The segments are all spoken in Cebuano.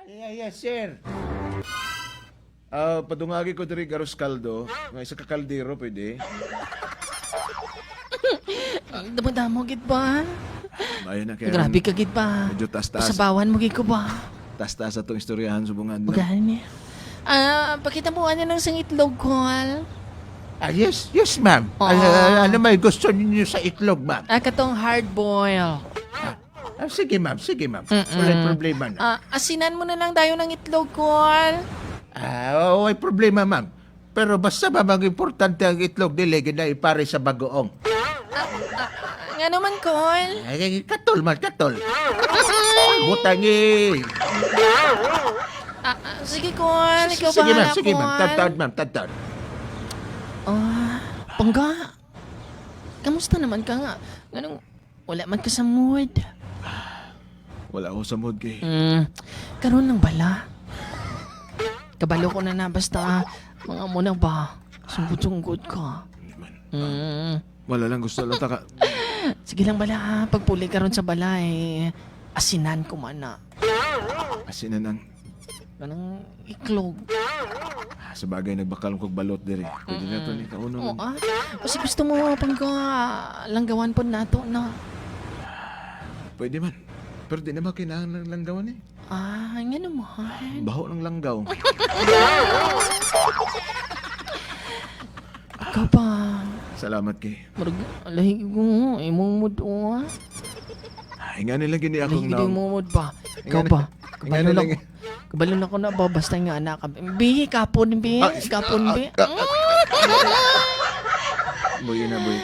Yeah, yes, sir. Ah, padungagi ko diri garos kaldo, nga isa ka kaldero pwede. Damo-damo gid ba? Ayan na kaya. Grabe ka gid ba? Medyo taas-taas. Pasabawan mo gid ko ba? Taas-taas atong istoryahan subungan. Bugahan niya. Ah, pakita mo ano ng sang itlog ko. Al. Ah, yes, yes, ma'am. Oo. Ah, ano may gusto ninyo sa itlog, ma'am? Ah, katong hard boil. Ah, sige, ma'am, sige, ma'am. Walang problema na. Ah, asinan mo na lang tayo ng itlog ko. Al. Ah, way problema, ma'am. Pero basta ma'am, ang importante ang itlog nila na ipare sa bagoong. Nga naman, Col. Ay, katol man, katol. Butang eh. Ah, ah, sige, Col. Ikaw Sige, ma'am, bahala, sige, ma'am. Col. Tantad, ma'am, tantad. Ah, Pangga. Kamusta naman ka nga? Ganong, wala man ka sa mood. Wala ako sa mood kay. Karon lang bala. Kabalo ko na na basta mga muna ba. Sungkot-sungkot ka. Hindi man. Wala lang, gusto lang taka. Sige lang bala ha. Pagpuli karon sa balay, asinan ko man na. Asinan ang Ganang iklog. Ah, sa bagay nagbakal kog balot diri. Pwede na to ni kauno. Oo ah. Kasi gusto mo Pangga, langgawan po nato na. Pwede man. Pero di naman kailangan ng langgawan eh. Ah, nga naman. Baho ng langgaw. Ikaw pa. Salamat kay. Murag, lahi ko, imong mood oh. ah. Ay, nga nila gini Lahi akong ko naong. imong mood ba? Ikaw Nga ba? nga Kabalo na lang. lang. Kabalo na ko na ba? Basta nga anak. Bi, kapon bi. Kapon bi. Buy na buy.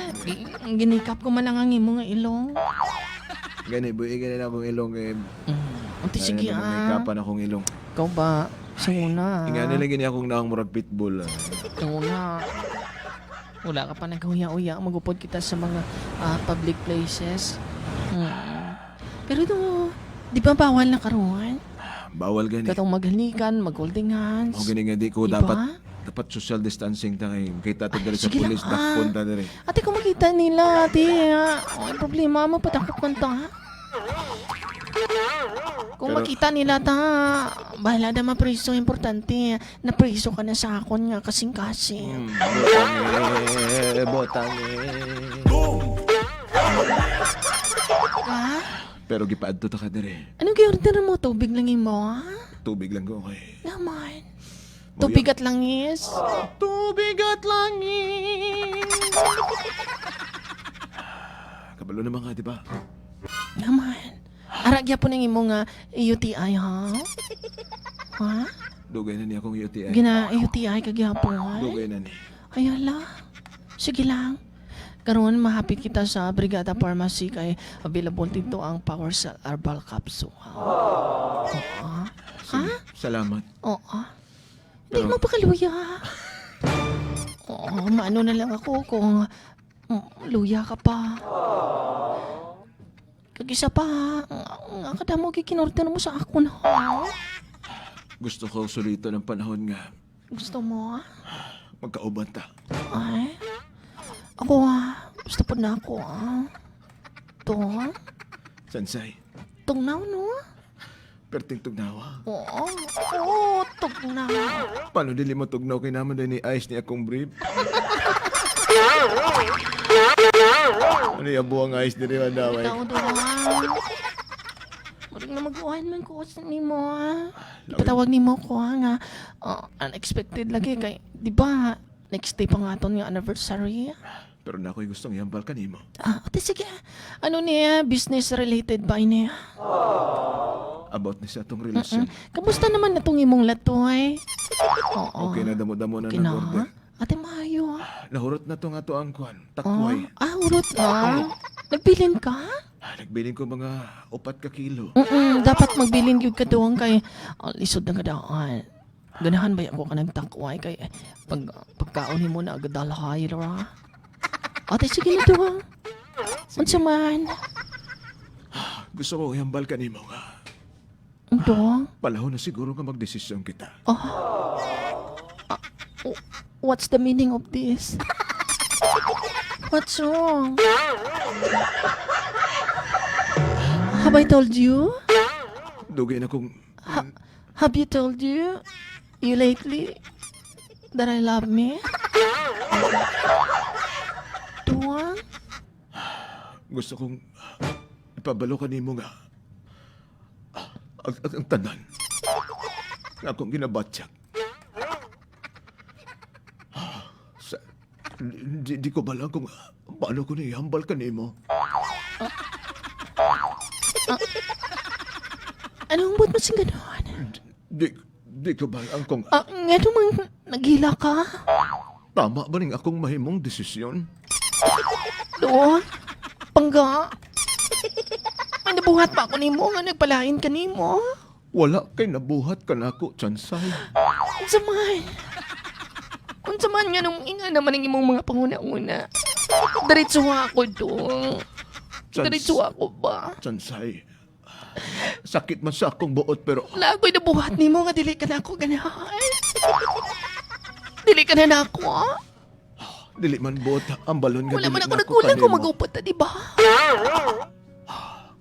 Ginikap ko man lang ang imong nga ilong. Gani buy gani na akong ilong kay. Unti sige Ay, May ah. kapan akong ilong. Ikaw ba? Sa una. Nga nila gini akong naong murag pitbull. Ah. Sa una. Wala ka pa naghuya-uya. Magupod kita sa mga public places. Pero do, di ba bawal na karuan? Bawal gani. Katong maghalikan, mag-holding hands. Ako gani nga di ko Diba? dapat dapat social distancing ta kay kita to diri sa Sige lang, pulis ah. dakpon ta diri. Ate, kung makita nila, ate, ah, oh, ang problema mo, patakot man ta. Kung makita nila ta, bahala na mapriso, importante, napriso ka na sa akon nga, kasing-kasing. Botang eh, botang eh. Ka? Pero gipaadto ta ka diri. Anong gi-order mo? Tubig lang imo, ha? Tubig lang ko kay. Naman. Tubig at langis. Tubig at langis. Kabalo naman ka, di ba? Naman. Ara gyapon ang imo nga UTI, ha? Ha? Dugay na niya akong UTI. Gina UTI ka gyapon? Dugay na ni. Ay, ala. Sige lang. Karon mahapit kita sa Brigada Pharmacy kay available dito ang Power Cell Herbal Capsule. Oo. Sige, salamat. Oo. Hindi mo pakaluya. Oo, maano na lang ako kung luya ka pa. Kag isa pa, ang kadamo kikinorder mo sa ako na. Gusto ko sulito ng panahon nga Gusto mo? Ah? magkauban ta. Ay. Ako ah, gusto po na ako ah. To, ah. Sansay, Tugnaw no? perting tugnawa. Oo, oo, tugnaw. Paano dili mo tugnaw kay naman din ni Ice ni akong brief? Ano yung buwang ice diri man daw eh. Ikaw doon. Murag na mag-uwan man ko sa nimo ah. Ipatawag nimo ko ah, nga unexpected lagi kay di ba next day pa nga aton nga anniversary. Pero na ako'y gustong ihambal kanimo. Ah, ate sige. Ano niya business related ba niya? About ni sa atong relasyon. Kamusta naman natong imong latoy? Oo. Okay na damo-damo na Okay na. nag-order. Ate maayo ah. Nahurot na to nga to ang kuan. Oh. Takway. Ah, urot na. Nagbilin ka? Ah, nagbilin ko mga 4 ka kilo. Dapat magbilin gyud ka doon kay lisod na kadaan. Ganahan ba ako ka nagtakway kay pag pagkaon nimo na agad dalhay ra. Ate sige na doon. Unsa man? Gusto ko ihambal kanimo nga. Dong? Panahon na siguro nga magdesisyon kita. Oh. Ah, what's the meaning of this? What's wrong? Have I told you? Dugay na kong Have you told you lately that I love me? Duang? Gusto kong ipabalo kanimo nga ang tanan nga akong ginabatyag. Sa, di ko balang kung paano ko nihambal kanimo. Anong buot mo sing ganon? Di ko balang kung Ah, nga mang naghila ka? tama ba ning akong mahimong desisyon. Doon? Pangga? May nabuhat pa ako nimo nga nagpalain ka nimo. Wala kay nabuhat ka nako, Chansay. Unsa man? Unsa man nga nung inga naman ang imong mga panguna-una? Diretso ako dong. Diretso ako ba? Chansay. Sakit man sa akong buot pero Wala ako'y nabuhat nimo nga dili ka na ako ganahan. Dili ka na nako. Ah. Dili man buot ang balon nga Wala dili man ako nako nagkulang kung kanimo. mag-upot ta, di ba?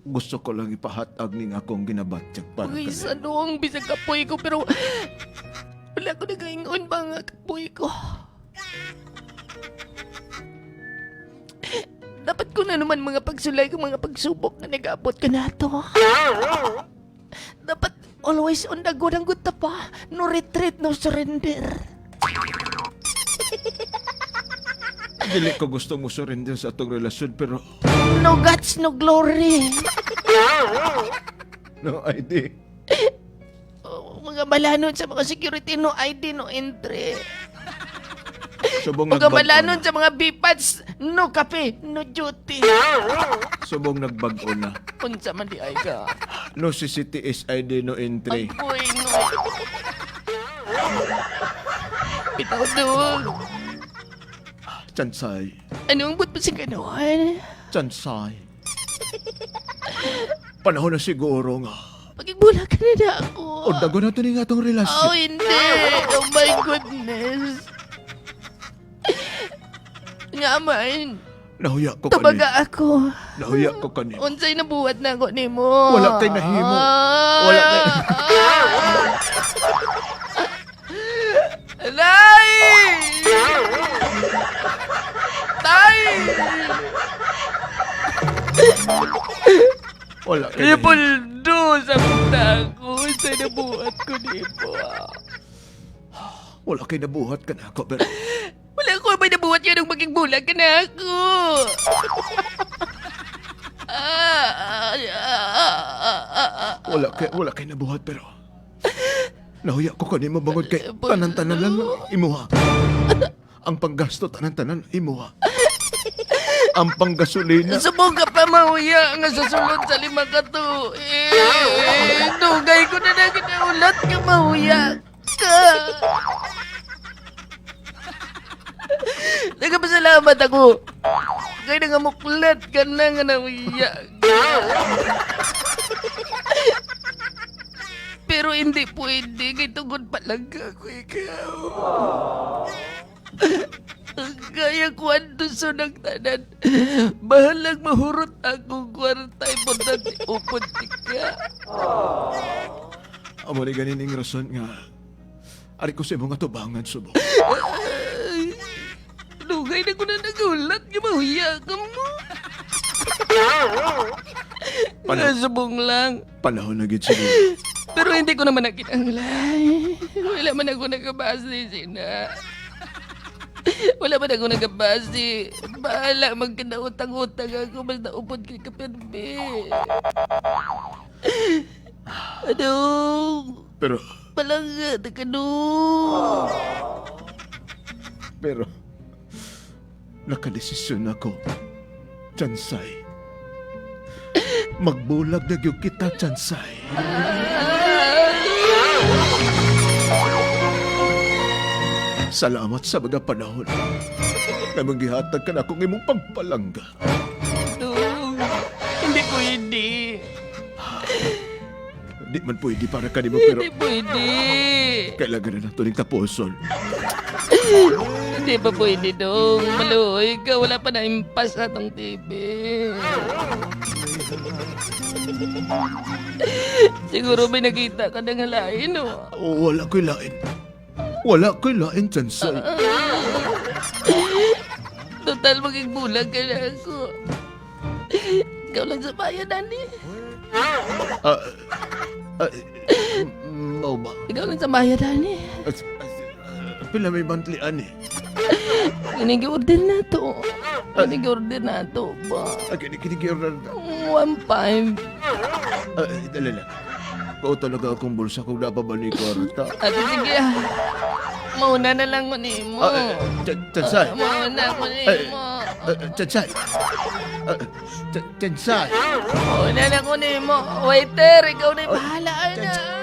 Gusto ko lang ipahatag ning akong ginabatyag para Uy, kanimo. sa doong bisag kapoy ko pero wala ko nagaingon ba nga kapoy ko. Dapat ko na naman mga pagsulay ko, mga pagsubok na nag-abot ka na to. Dapat always on the go ang good ta pa. No retreat, no surrender. Dili ko gusto mo surrender sa atong relasyon pero No guts, no glory. no ID. Oh, mga balanon sa mga security, no ID, no entry. Subong Mga nagbag-o balanon na. sa mga bipats, no kape, no duty. Subong nagbag-o na. Unsa man di ay ka. No CCTS ID, no entry. Agoy, no. Bitaw doon. Chansay. Anong but pa sa ganoon? Chansay. Panahon na siguro nga. Pagigbula ka na na ako. O dago na to ni nga atong Oh, relasyon. hindi. Oh my goodness. Nga man. Nahuya ko kanimo. Tubaga ako. Nahuya ko kanimo. Unsay nabuhat na ako nimo. Wala kay nahimo. Wala kay- Alay! Tay! Wala kay nahimo. Ripoldo sa punta ako. Unsay nabuhat ko nimo. Wala kay nabuhat ka na ako pero Wala ko may nabuhat yun nung maging bulag ka na ako. Ah, ah, ah, ah, ah. wala kay nabuhat pero nahuya ko kanimo bangod kay tanan-tanan lang imuha. Ang panggasto tanan-tanan imuha. Ang panggasolina. Subong ka pa mahuya nga sa sulod sa 5 ka tuig. Dugay ko na na ginaulat ka mahuya ka. Nagpasalamat ako. Kaya nangamuklat ka na nga nahuya ka. Pero hindi pwede. Kay tungod palaga ko ikaw. Kaya kwento sa nagtanan. Bahalang mahurot akong kwarta. Importante upod ka. Amo ni ganining rason nga ari ko sa imong atubangan subo. Ay, lugay na ko na nagulat. Nga mahuya ka mo. Nasubong lang. Panahon na gid siguro. Pero hindi ko naman nakinanglay. Wala man ako nagkabase, Sina. Wala man ako nagkabase. Bahala, magkanautang-utang ako. Basta upod kay kapirbe. Ano? Pero Palangga, ka no. pero nakadesisyon ako. Chansay. Magbulag na gyud kita, Chansay. Salamat sa mga panahon na manggihatag ka na akong imong pagpalangga. Dong, hindi ko hindi. Di man pwede para kanimo pero Hindi pwede. kailangan na nato ning tapuson. Hindi pa pwede dong. Maluoy ka. Wala pa na impas na tong TV. Siguro may nakita ka ng halain, no? Oh, wala ko'y lain. Wala ko'y lain, Chansay. Total, maging bulag ka na ako. Ikaw lang sa bayan, Ani. Ah, ah, mao ba? Ikaw lang sa bayan, Ani. Pila may monthly ani. Kinigi-order na to. Kinigi-order na to ba? Ah, kini-order na. 1.5. Ah, dali lang. Kau talaga akong bulsa kung napabalik ko arata. Ate, sige ah. Mauna na lang ko nimo. Ah, Chansay. Mauna ko nimo. Ah, Chansay. Ah, Chansay. Mauna na ko nimo. Waiter, ikaw na bahala na.